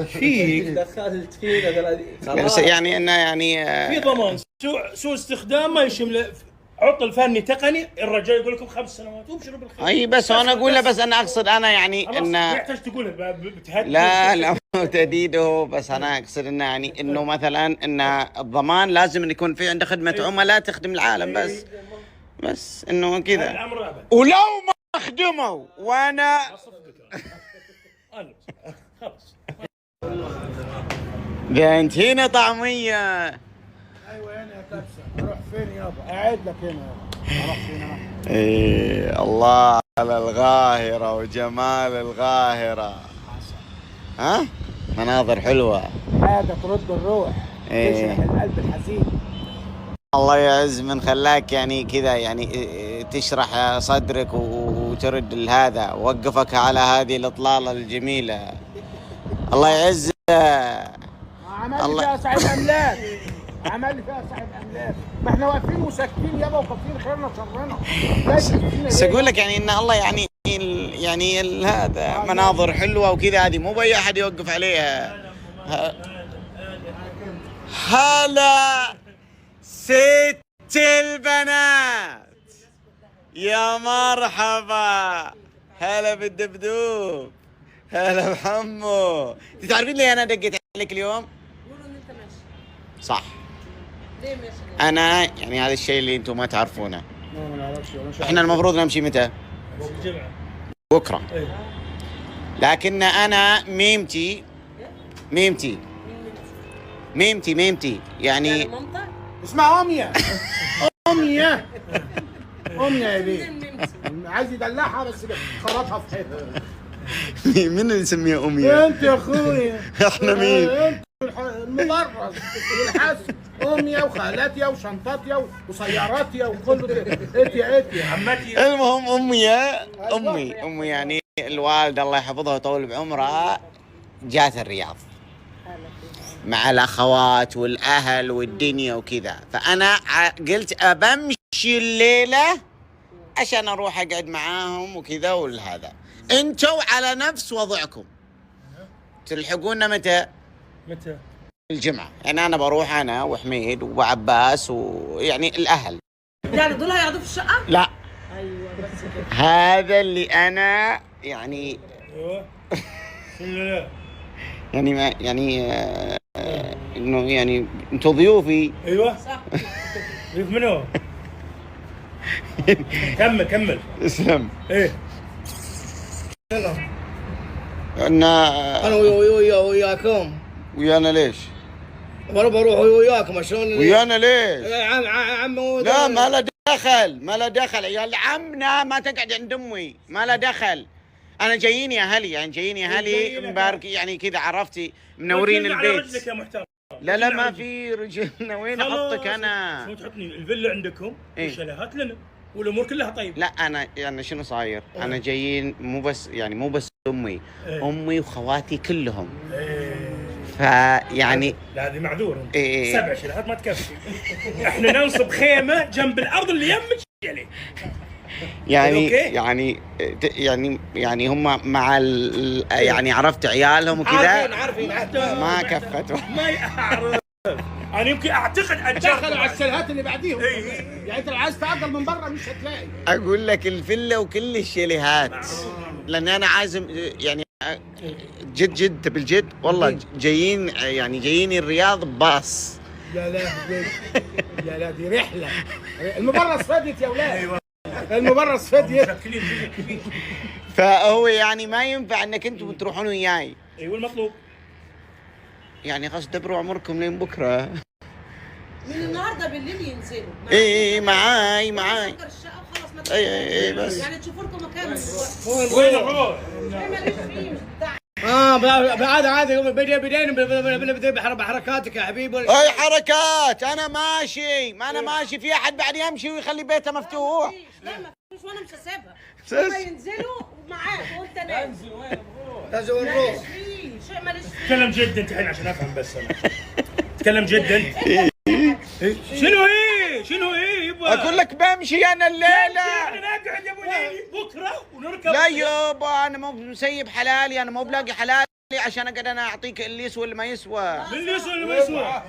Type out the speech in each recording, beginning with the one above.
فيك دخلت فينا 30 بس يعني انه يعني في ضمان سوء استخدام ما يشمل، عطل فني تقني الرجال يقول لكم 5 سنوات وابشروا بالخير. اي بس انا اقول له، بس انا اقصد انا يعني خلاص، ما انه يحتاج تقولها بتهدد. لا لا، مو تهديده، بس انا اقصد انه يعني انه مثلا ان الضمان لازم إن يكون في عنده خدمة عملاء تخدم العالم، بس انه كذا. الامر ابد. ولو ما خدموا وانا انا خلاص. ده انت هنا طعميه. ايوه هنا يا كبسه، اروح فين يابا؟ قاعد لك هنا يابا، اروح فين انا؟ ايه الله على الغاهرة وجمال الغاهرة، ها مناظر حلوة. حاجة ترد الروح. إيه. تشرح القلب الحزين. الله يعز من خلاك يعني كذا يعني إيه، تشرح صدرك وترد هذا وقفك على هذه الإطلالة الجميلة، الله يعز. عمل لي الله. فيها صاحب املاك، عمل لي فيها صاحب املاك، ما احنا واقفين وساكتين يابا وكافيين خيرنا شرنا. بس اقول لك يعني ان الله يعني يعني هذا مناظر حلوة وكذا، هذه مو باي احد يوقف عليها. هلا ست البنات، يا مرحبا، هلا بالدبدوب، هلا بحمو. انت تعرفين ليه انا دقيت عليك اليوم؟ يقولوا ان انت ماشي. صح. ليه ماشي ليه؟ انا يعني هذا الشيء اللي انتم ما تعرفونه. ما نعرفش. احنا المفروض نمشي متى؟ الجمعه. بكره. إيه. لكن انا ميمتي ميمتي ميمتي ميمتي يعني يعني مامتك؟ اسمها امية، امية، امية يا بيه. مين مامتي؟ عايز يدلعها بس خرطها في حتة. مين اللي نسميها امية؟ انت يا اخويا. احنا مين؟ انت المبرز والحسن، امية وخالاتيا وشنطاتيا وسياراتيا وكله ده. اتيا اتيا. عمتي. المهم امي امي امي يعني الوالدة الله يحفظها ويطول بعمرها جات الرياض مع الاخوات والاهل والدنيا وكذا، فانا قلت ابمشي الليلة عشان اروح اقعد معاهم وكذا والهذا. انتوا على نفس وضعكم تلحقونا متى؟ متى؟ الجمعة، يعني انا بروح انا وحميد وعباس ويعني الاهل. يعني دول هيقعدوا في الشقة؟ لا. ايوه بس كده. هذا اللي انا يعني ايوه شنو لا؟ يعني ما يعني انه يعني انتوا ضيوفي. ايوه. صح. ضيف منو؟ كمل كمل. اسلم. ايه. ان انا وياكم. ويانا ليش؟ وانا بروح وياكم شلون؟ ويانا ليش؟ عم عم. لا ما له دخل، ما له دخل، عيال عمنا ما تقعد عند امي، ما له دخل. انا جاييني اهلي يعني جاييني اهلي مبارك يعني كذا عرفتي منورين رجلنا على البيت. رجلك يا محترم. لا لا ما في رجلنا، وين احطك انا؟ شلون تحطني؟ الفيلا عندكم إيه. والشاليهات لنا والامور كلها طيبة. لا انا يعني شنو صاير؟ انا جايين مو بس يعني مو بس امي، إيه. امي وخواتي كلهم. إيه. فيعني لا هذه معذور انت. إيه. 7 شاليهات ما تكفي. احنا ننصب خيمة جنب الارض اللي يمك شاليه. يعني okay. يعني يعني يعني هم مع ال يعني عرفت عيالهم وكذا. عارفين عارفين عارفين. ما كفت. ما يعرف انا يمكن اعتقد اجرت دخلوا على الشاليهات اللي بعديهم. إيه. يعني انت لو عايز تأجر من بره مش هتلاقي. اقول لك الفلة وكل الشاليهات، لان انا عازم يعني جد جد بالجد والله جايين يعني جايين الرياض باص. يا لا يا لا دي رحله، المبرز فديت يا اولاد، المبرز فديت. مشكلين جزء كبير. فهو يعني ما ينفع انك انتم تروحون وياي. ايوه المطلوب. يعني خلاص دبروا عمركم لين بكره. من النهارده بالليل ينزلوا. اي اي معاي معاي. سكر الشقة وخلاص ما اي اي اي بس. يعني تشوفوا لكم مكان دلوقتي. وين نروح؟ إيه ماليش فيه مش بتاع. عادي عادي بدينا بحركاتك يا حبيبي. اي حركات، انا ماشي، ما انا ماشي، في احد بعد يمشي ويخلي بيته مفتوح؟ لا ما فيش وانا مش هسيبها. هما ينزلوا ومعاك وانت نازل. لازم نروح. ماليش فيه شيء ماليش فيه. تكلم جد انت الحين عشان افهم بس انا. تكلم جد انت. إيه؟ شنو ايه؟ شنو ايه يبا؟ اقول لك بمشي انا الليلة. احنا نقعد يا ابو ليلي بكره ونركب. لا يابا انا مو مسيب حلالي، انا مو بلاقي حلالي عشان اقعد انا اعطيك اللي يسوى واللي ما يسوى. من اللي يسوى اللي ما يسوى؟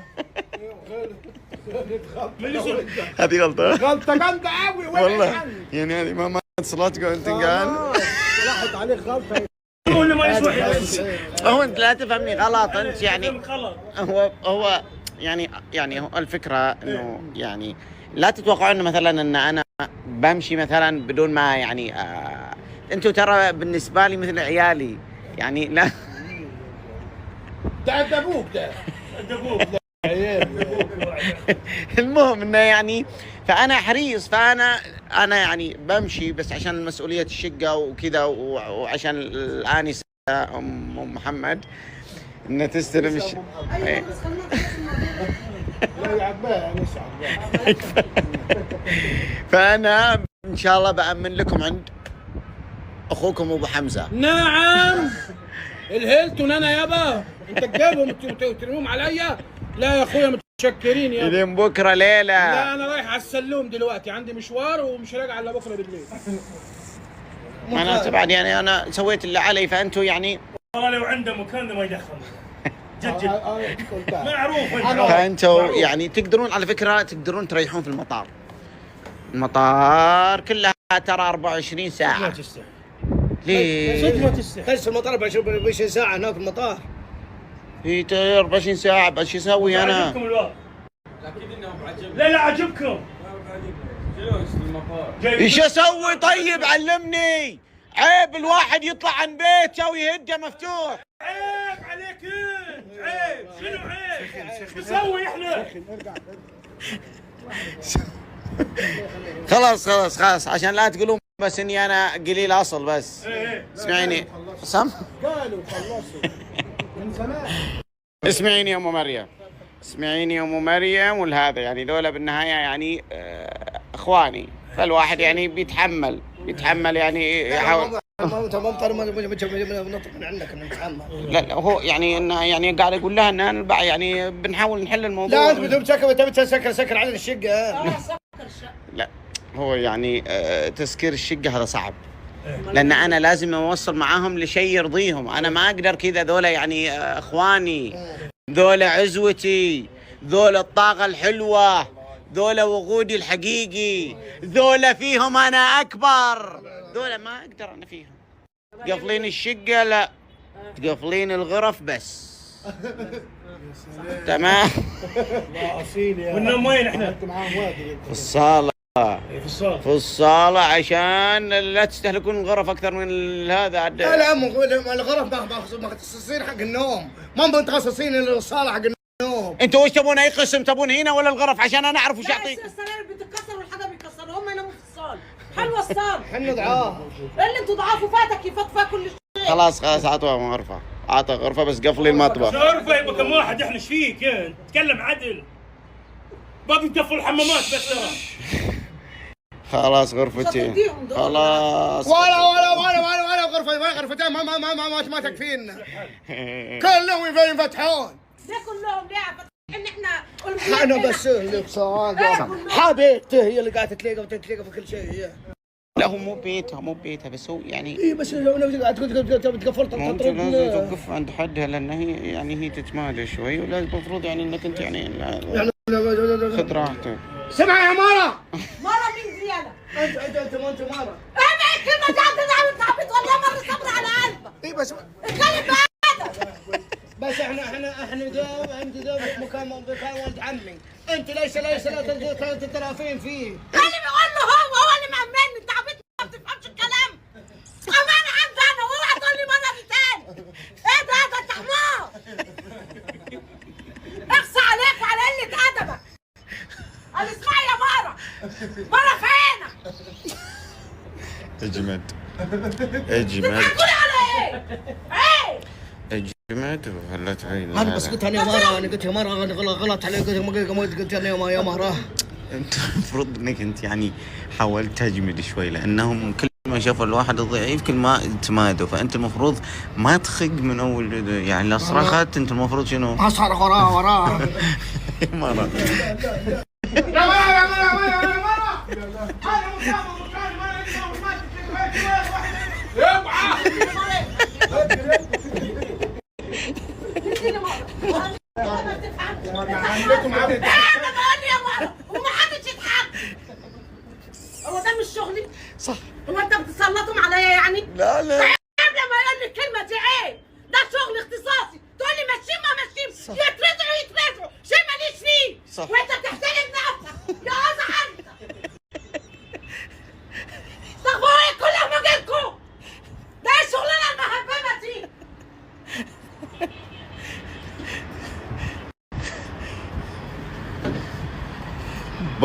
من اللي يسوى؟ هذه غلطه غلطه جامدة قوي. والله، يعني هذه ما اتصلت قلت تنقال. راحت عليك غلطه. هو اللي ما يسوى. هو انت لا تفهمني غلط، انت يعني غلط. هو يعني هو الفكرة انه يعني لا تتوقعوا انه مثلا ان انا بمشي مثلا بدون ما يعني انتم ترى بالنسبة لي مثل عيالي يعني لا. ده عند ابوك ده. دبوك. المهم انه يعني فانا حريص، فانا انا يعني بمشي بس عشان مسؤولية الشقة وكذا، وعشان الانسة ام محمد انها تستلم ايوه إيه. بس خلينا نخلص الموضوع. لا يعباها ليش عباها. فانا ان شاء الله بامن لكم عند اخوكم ابو حمزة. نعم الهيلتون انا يابا، انت تجيبهم وترميهم عليا؟ لا يا اخويا متشكرين يابا. لين بكره ليلة. لا انا رايح على السلوم دلوقتي، عندي مشوار ومش راجع الا بكره بالليل. انا طبعا يعني انا سويت اللي علي، فانتم يعني والله لو عنده مكان ما يدخل. جد جد معروف انت. فانتم يعني تقدرون على فكرة تقدرون تريحون في المطار. المطار كلها ترى 24 ما ساعة. تستحي. ليه؟ صدق ما تستحي. تجلس في المطار 24 ساعة هناك في المطار. في 24 ساعة بس شو اسوي انا؟ عجبكم الوضع؟ لا لا عجبكم. جاي ايش اسوي طيب؟ علمني. عيب الواحد يطلع عن بيته ويهده مفتوح. عيب عليك انت، عيب. شنو عيب؟ شو نسوي احنا؟ خلاص خلاص خلاص، عشان لا تقولون بس اني انا قليل اصل بس. إيه. اسمعيني سم؟ قالوا خلصوا من زمان. اسمعيني يا ام مريم، اسمعيني يا ام مريم، والهذا يعني ذولا بالنهاية يعني اخواني، فالواحد يعني بيتحمل بيتحمل يعني يحاول. نطلب من عندك انه نتحمل. لا لا، هو يعني انه يعني قاعد اقول لها ان انا يعني بنحاول نحل الموضوع. لا انت بدون تسكر، تبي تسكر سكر على الشقة. سكر الشقة. لا هو يعني تسكير الشقة هذا صعب، لان انا لازم اوصل معاهم لشيء يرضيهم. انا ما اقدر كذا، ذولا يعني اخواني، ذولا عزوتي، ذولا الطاقة الحلوة، ذولا وقودي الحقيقي، ذولا فيهم انا اكبر، ذولا ما اقدر انا فيهم. قفلين الشقة لا، تقفلين الغرف بس. تمام. اصيل يا وننام وين احنا؟ انت معاهم واجد. في الصاله. إيه، في الصاله. في الصالة عشان لا تستهلكون الغرف أكثر من هذا. لا لا، مو الغرف مخصصين حق النوم، ما هم متخصصين الصاله حق النوم. انتوا وش تبون؟ اي قسم تبون، هنا ولا الغرف؟ عشان انا اعرف وش لا اعطيك. السراير بتتكسر والحاجة بيتكسر، هم يناموا في الصاله. حلوة الصاله. احنا ضعاف. اللي انتوا ضعاف وفاتك يفات فيها كل شيء. خلاص خلاص، اعطوها غرفة، اعطى غرفة بس قفلي المطبخ. غرفة يبقى كم واحد احنا؟ ايش فيك انت؟ تكلم عدل. باقي تقفل الحمامات بس ترى. خلاص غرفتين. مش هتديهم دول. خلاص. ولا ولا ولا ولا ولا غرفة، ولا غرفتين ما ما ما ما ما, ما تكفينا. كلهم ينفتحون. ليه كلهم؟ ليه فاتحين احنا؟ انا بس حبيبته هي اللي قاعدة تتليقى وتتليقى في كل شيء. لا هو مو بيتها، مو بيتها، بس هو يعني اي بس لو قاعد تقفل مو انت لازم توقف عند حدها، لان هي يعني هي تتمادى شوي، ولا المفروض يعني انك انت يعني خذ راحتك. سمع يا مارا. مرة مين دي انا؟ انت انت انت ما انت مارا. انا الكلمة دي عندنا عم تعبت والله مرة صبر على قلبك. اي بس اتكلم بأدب. بس احنا ذا انت ذا مكان ولد عمي، انت ليس ليس لا تتلافين فيه. خلي بيقول له هو اللي مأمني. انت عبيط ما بتفهمش الكلام. امانة عندي انا، واوعى تقول لي مرة دي تاني. ايه ده؟ ده انت حمار. اخصى عليك وعلى قلة ادبك. قال اسمعي يا مرة، مرة في عينك. اجمد اجمد. تضحكولي على ايه؟ عيب. اجمد وخلت عيني. انا بس قلت انا يا مارا، انا قلت يا مارا غلط غلط علي، قلت قلت انا يا مارا. انت المفروض انك انت يعني حاولت تجمد شوي، لانهم كل ما شافوا الواحد الضعيف كل ما تمادوا، فانت المفروض ما تخق من اول يعني لو صرخت انت المفروض شنو؟ اصرخ وراه وراه. مرة. يا مارا يا مارا يا مارا يا مارا. انا مكان مكان ما ما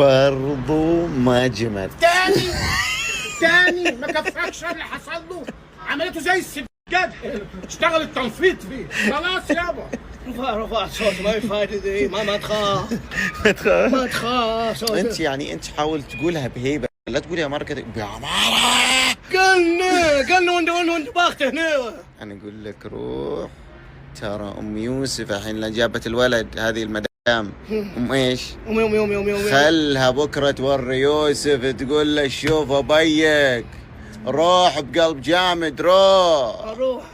برضو ما جمد. تاني تاني ما كفاكش اللي حصل له، عملته زي السجاد، اشتغل التنفيض فيه خلاص يابا. رفع صوت ما في فايده ذي، ما تخاف، ما تخاف صوت. انت يعني انت حاول تقولها بهيبة، لا تقول يا مرة كده يا مرة. قلنا وانت وانت باخته هنا. انا اقول لك روح، ترى ام يوسف الحين لا جابت الولد هذه المدام ام ايش؟ امي امي امي امي امي. خلها بكره توري يوسف، تقول له شوف ابيك، روح بقلب جامد، روح. اروح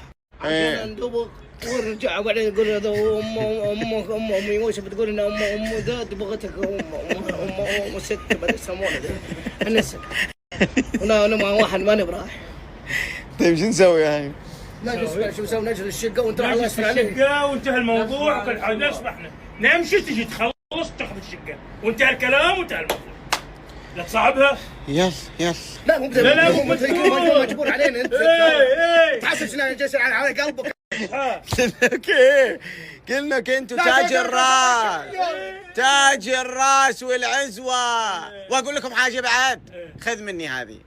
إيه. عشان اندبق ونرجع، وبعدين يقول هذا ام ام ام ام يوسف تقول ان ام ام ذا دبغتك ام ام ام ام ست ما يسمونه ذا النسب. انا مع واحد ماني براح. طيب شو نسوي يعني؟ نجلس شو نسوي؟ نجلس الشقة وانت راح الله نجلس يستر في عليك. الشقة وانتهى الموضوع وكل حاجة. نفس ما احنا نمشي، تجي تخلص تاخذ الشقة وانتهى الكلام وانتهى الموضوع. لا تصعبها. يلا يلا. لا مو لا، لا، مو مجبور، مجبور علينا انت. ايه ايه. تحسس ان جالس على قلبك. okay قلنا كنتوا تاج الراس، تاج الراس والعزوه. واقول لكم حاجة بعد، خذ مني هذه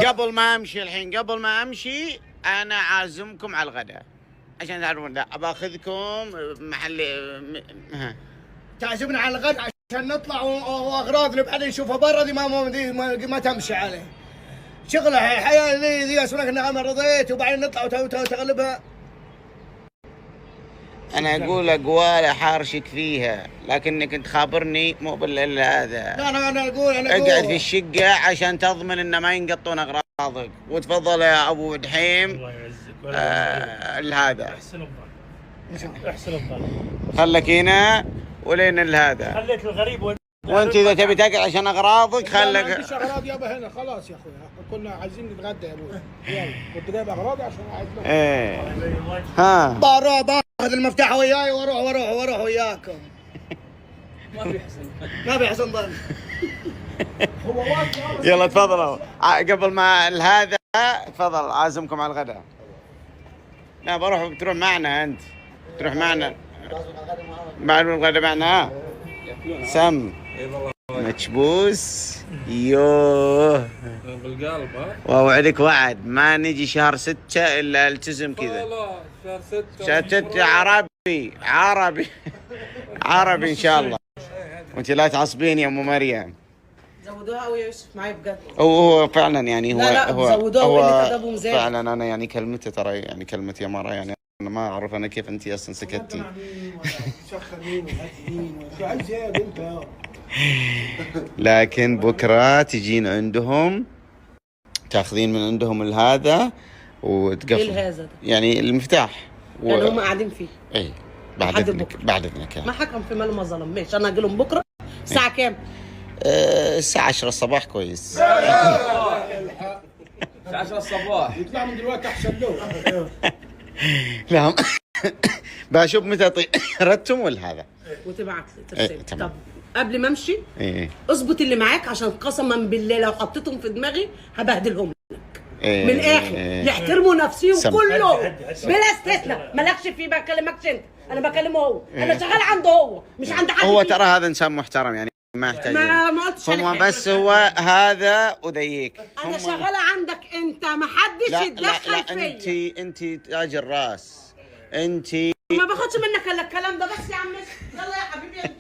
قبل ما امشي الحين، قبل ما امشي انا عازمكم على الغداء عشان تعرفون. لا باخذكم محل ها. تعزمنا على الغد عشان نطلع واغراضنا بعدين نشوفها برا ذي ما تمشي عليه. شغلها الحياة ذي ذي اسمك انا رضيت، وبعدين نطلع وتغلبها. انا اقول اقوال احارشك فيها، لكنك انت خابرني مو بالإلا هذا. لا انا اقول انا اقول اقعد في الشقة عشان تضمن انه ما ينقطون اغراضك. وتفضل يا ابو دحيم. الله يعزك ولا هذا احسن الظن، احسن الظن. خلك هنا ولين هذا. خليت الغريب وانت اذا تبي تقعد عشان اغراضك لا، ما خلك. عنديش اغراض يابا هنا، خلاص يا اخويا كنا عايزين نتغدى يا ابوي، يلا كنت جايب اغراضي عشان قاعد لهم. ايه ها بروح باخذ المفتاح وياي واروح واروح واروح وياكم. ما في حسن ظن. يلا تفضلوا. قبل ما هذا تفضل عازمكم على الغداء. لا بروح، بتروح معنا انت، تروح معنا بعد الغداء معنا. سم مكبوس يوه بالقلب. ها واوعدك وعد ما نجي شهر 6 الا التزم كذا. خلاص شهر 6. شهر 6 عربي عربي عربي ان شاء الله. وانت لا تعصبين يا ام مريم. زودوها قوي يا يوسف معايا بجد. هو فعلا يعني هو لا لا، هو زودوها هو وقلة أدبهم زادت. فعلا انا يعني كلمته ترى يعني كلمة يا مرة، يعني انا ما اعرف انا كيف انت اصلا سكتي. سخن مين وهات مين وشو عايز ايه يا بنت يا لكن بكره تجين عندهم تاخذين من عندهم الهذا وتقفل. ايه الهذا ده؟ يعني المفتاح يعني هم قاعدين فيه. اي بعد لحد اذنك، بكرة. بعد اذنك يعني. ما حكم في ماله ما ظلم. ماشي انا هاجي لهم بكره الساعة كام؟ الساعة 10 الصباح كويس. 10 الصباح. يطلع من دلوقتي احسن له. لا بشوف متى طيرتهم ولا هذا. وتبعت لي إيه، ترسل. تمام. طب قبل ما امشي ايه اظبط اللي معاك، عشان قسما بالله لو حطيتهم في دماغي هبهدلهم لك. إيه، من الاخر إيه. يحترموا نفسيهم سم. كلهم هد- هد- هد. بلا استثناء. مالكش فيه، ما بكلمكش انت، انا بكلمه هو، انا شغال عنده هو مش عند حد. هو فيه. ترى هذا انسان محترم يعني ما يحتاج. ما قلتش عليه هم حاجة. بس هو هذا وذيك. انا شغالة عندك انت، ما حدش لا لا يتدخل لا فيا. انت انت تاج الراس انت. ما باخدش منك الا الكلام ده بس يا عم. يلا يا حبيبي امشي.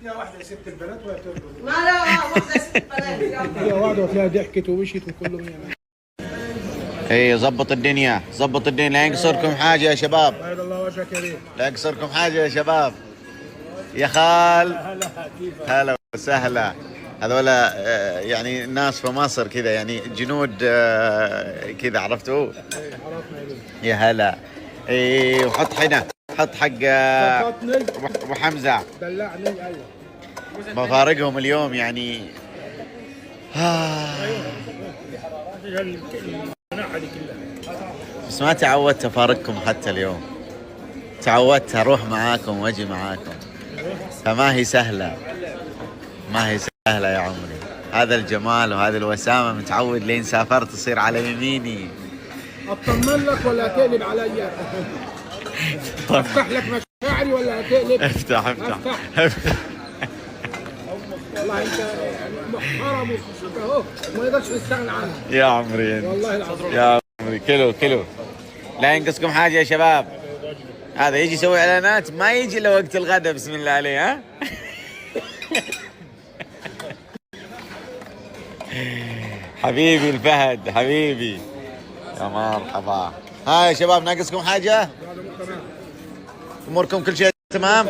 اديها واحدة يا ست البنات وهي ترضى. ما لا واحدة يا ست بنات يلا. اديها واحدة وتلاقيها ضحكت ومشيت وكله مية مية. اي ظبط الدنيا، ظبط الدنيا، لا يقصركم حاجة يا شباب. بيض الله وجهك يا ريت. لا يقصركم حاجة يا شباب. يا خال هلا وسهلا. هذولا يعني ناس في مصر كذا، يعني جنود كذا، عرفتوا؟ يا هلا. اي وحط حنا، حط حق ابو حمزة. دلعني. ايوه بفارقهم اليوم يعني. بس ما تعودت افارقكم حتى اليوم، تعودت اروح معاكم واجي معاكم، فما هي سهلة، ما هي سهلة يا عمري. هذا الجمال وهذا الوسامه متعود لين سافرت تصير على يميني. اطمن لك ولا هتقلب عليا؟ افتح لك مشاعري ولا هتقلب؟ افتح افتح. افتح. والله انت محترم وخصوصك اهو، ما نقدرش نستغنى عنك. يا عمري انت. والله العظيم. يا عمري، كلو كلو، لا ينقصكم حاجة يا شباب. هذا يجي يسوي اعلانات، ما يجي الا وقت الغداء، بسم الله عليه. ها، حبيبي الفهد، حبيبي، يا مرحبا. ها يا شباب، ناقصكم حاجة؟ اموركم كل شيء تمام؟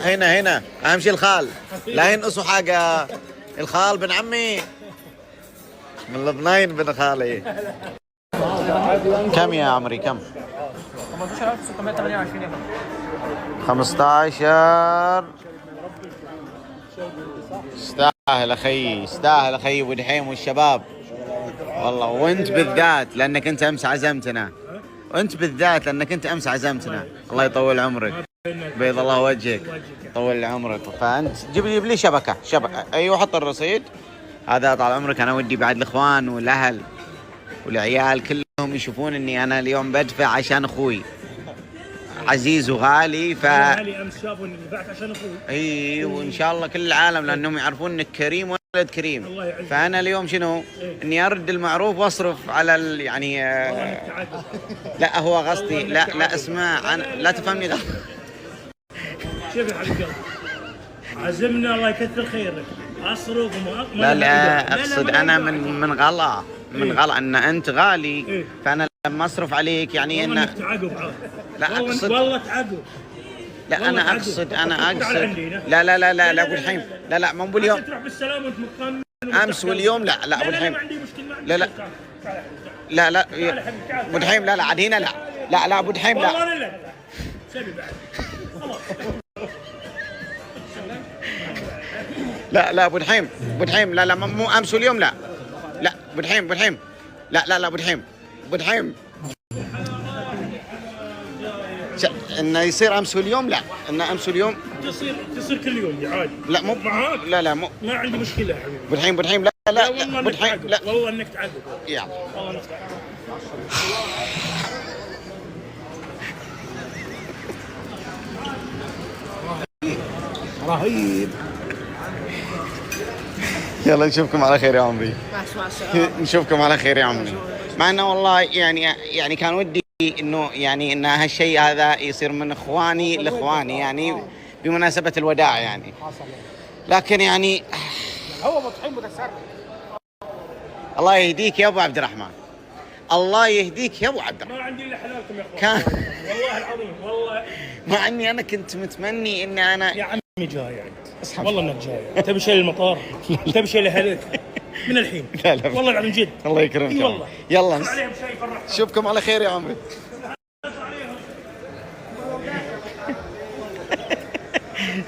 هنا هنا اهم شيء الخال، لا ينقصوا حاجة. الخال بن عمي من لبنان، بن خالي. كم يا عمري؟ كم؟ 15628 يا فندم. 15. يستاهل اخي، يستاهل اخي ابو دحيم والشباب والله، وانت بالذات لانك انت امس عزمتنا، وانت بالذات لانك انت امس عزمتنا. الله يطول عمرك، بيض الله وجهك، طول عمرك. فانت جيب لي شبكة، شبكة. ايوه، حط الرصيد هذا طال عمرك. انا ودي بعد الاخوان والاهل والعيال كلهم يشوفون اني انا اليوم بدفع عشان اخوي عزيز وغالي. ف اهلي امس شافوا اني دفعت عشان اخوي. اي، وان شاء الله كل العالم، لانهم يعرفون انك كريم ولد كريم. الله يعزك. فانا اليوم شنو؟ اني ارد المعروف واصرف على ال يعني والله انك تعذب. لا، هو قصدي، لا لا، اسمع، انا لا تفهمني غلط. شوف يا حبيب قلبي، عزمنا، الله يكثر خيرك، اصرف وما ما لا لها لا، داعي. اقصد ما لها انا داعي. من غلا من إيه. غلا ان انت غالي. إيه. فانا لما اصرف عليك يعني والله ان انك تعقب عاد. لا، والله أقصد- والله تعقب. لا، والله انا تعقب. اقصد، انا تعال اقصد عندي هنا. لا لا لا لا لا، ابو الحين لا لا، مو باليوم. عشان تروح بالسلامة وانت مطمن ومرتاح. امس واليوم لا لا، ابو لا لا، الحين ما عندي مشكلة، ما عندي لا، لا. مشكلة. تعال، تعال. لا لا. تعال يا حبيبي، تعال. ابو دحيم، لا لا، عاد هنا لا لا لا، ابو دحيم لا. والله انا لا سبي بعد خلاص. لا لا، ابو دحيم، ابو دحيم، لا لا، مو امس واليوم، لا لا، ابو دحيم، ابو دحيم، لا لا لا، ابو دحيم، ابو دحيم، انه يصير امس واليوم، لا، انه امس واليوم. تصير كل يوم دي عادي. لا، مو معاك. لا لا، مو ما عندي مشكلة يا حبيبي. ابو دحيم، ابو دحيم، لا لا. لا والله ابو انك دحيم تعقب. لا. والله انك تعقب. يلا. والله انك تعقب. رهيب. يلا نشوفكم على خير يا عمري. مع السلامة. نشوفكم على خير يا عمري، مع انه والله يعني كان ودي انه يعني ان هالشيء هذا يصير من اخواني لاخواني، يعني بمناسبة الوداع يعني، لكن يعني هو مطحين متسرع. الله يهديك يا ابو عبد الرحمن، الله يهديك يا ابو عبد الرحمن. ما عندي الا حلالكم يا اخوان. كان والله العظيم والله. مع اني انا كنت متمني ان انا يا عمي جاي انت، والله انك جاي. تبي شيء للمطار؟ تبي شيء لاهلك من الحين؟ لا لا. والله العظيم جد. الله يكرمك. اي والله. يلا. عليهم شيء فرحهم. نشوفكم على خير يا عمري.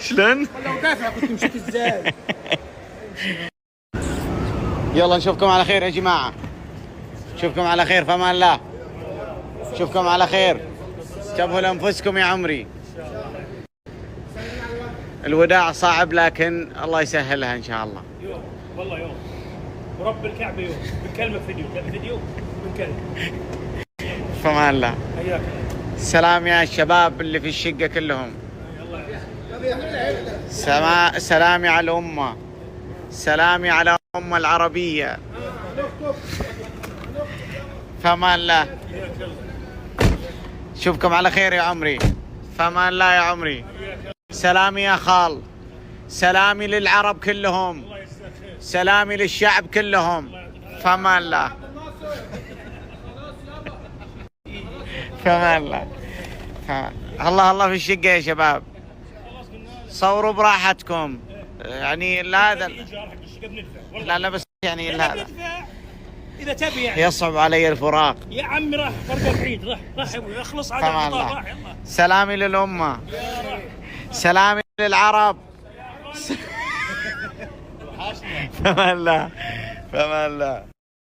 شلون؟ لو دافع كنت مشيت ازاي؟ يلا نشوفكم على خير يا جماعة، نشوفكم على خير، فمان الله، نشوفكم على خير، انتبهوا لأنفسكم يا عمري. الوداع صعب لكن الله يسهلها إن شاء الله. يوم والله يوم، ورب الكعبة يوم بنكلمك فيديو، تبي فيديو؟ بنكلمك. فمان الله. حياك. سلام يا الشباب اللي في الشقة كلهم. الله. سلامي على الأمة، سلامي على الأمة العربية. فمان الله، شوفكم على خير يا عمري، فمان الله يا عمري. سلامي يا خال، سلامي للعرب كلهم، سلامي للشعب كلهم. فمان الله، فمان الله، فمان الله. الله في الشقة يا شباب، صوروا براحتكم يعني، لا هذا ايجار حق الشقة بندفع والله. لا لا، بس يعني لا هذا بندفع اذا تبي يعني. يصعب علي الفراق. يا عمي راح فرق بعيد، راح راح يا ابوي، اخلص على فمان القطار الله. راح يلا. سلامي للأمة، سلامي للعرب. فمان الله، فمان الله.